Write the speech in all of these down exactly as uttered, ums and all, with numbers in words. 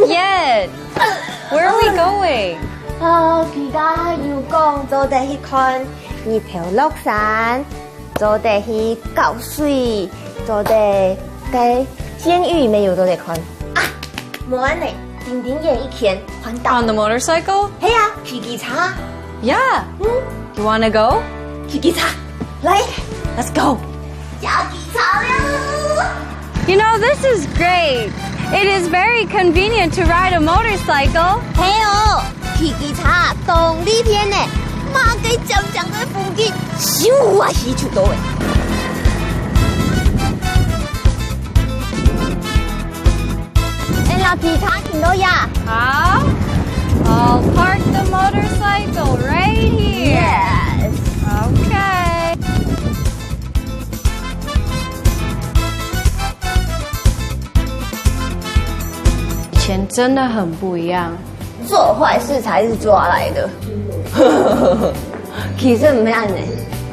Yet. Where are we going? 哦，佢家有講做得去看日頭落山，做得去搞水，做得該監獄乜有做得看。啊，無恁呢，頂頂遠一圈環島。On the motorcycle? 係啊，騎機車。Yeah. 嗯。You wanna go? 騎機車，來。Let's go. 騎機車了。 You know, this is great. It is very convenient to ride a motorcycle. 係哦，騎機車當利便呢，麼个靚靚个風景，咻啊去就到了。哎，老弟，他停到呀。好，I'll park the motorcycle right here. Yes. Okay. 以前真的很不一样。做坏事才是抓来的。其實毋係恁呢。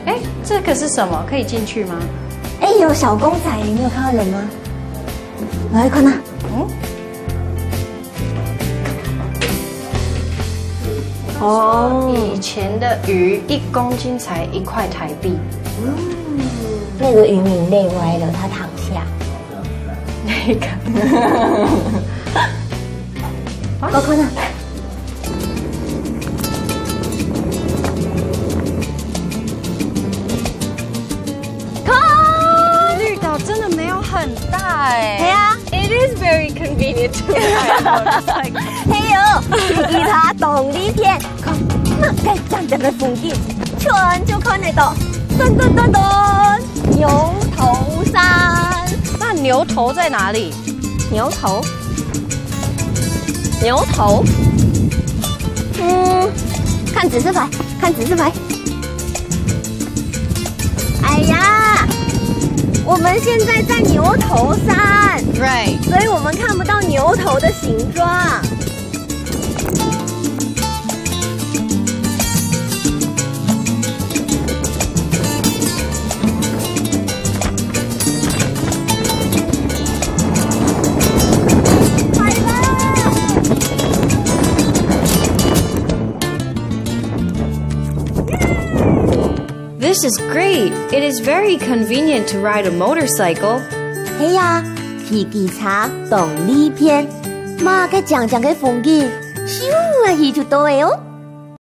哎，這個是什麼？可以進去嗎？哎，有小公仔耶，你有看到人嗎？來看啊。嗯。哦。以前的魚一公斤才一塊台幣。嗯。那個漁民累歪了，他躺下。 那個。我看啊。看！綠島真的沒有很大欸。係啊。It is very convenient to ride a motorcycle. 係哦，騎機車當利便，看，那個靚靚个風景，全就看得到。噔噔噔噔，牛頭山。那牛頭在哪裡？ 牛頭？牛頭？嗯，看指示牌，看指示牌。哎呀，我們現在在牛頭山。Right。所以我們看不到牛頭的形狀。 This is great. It is very convenient to ride a motorcycle. 係啊，騎機車當利便，麼个靚靚个風景，咻啊去就到了哦。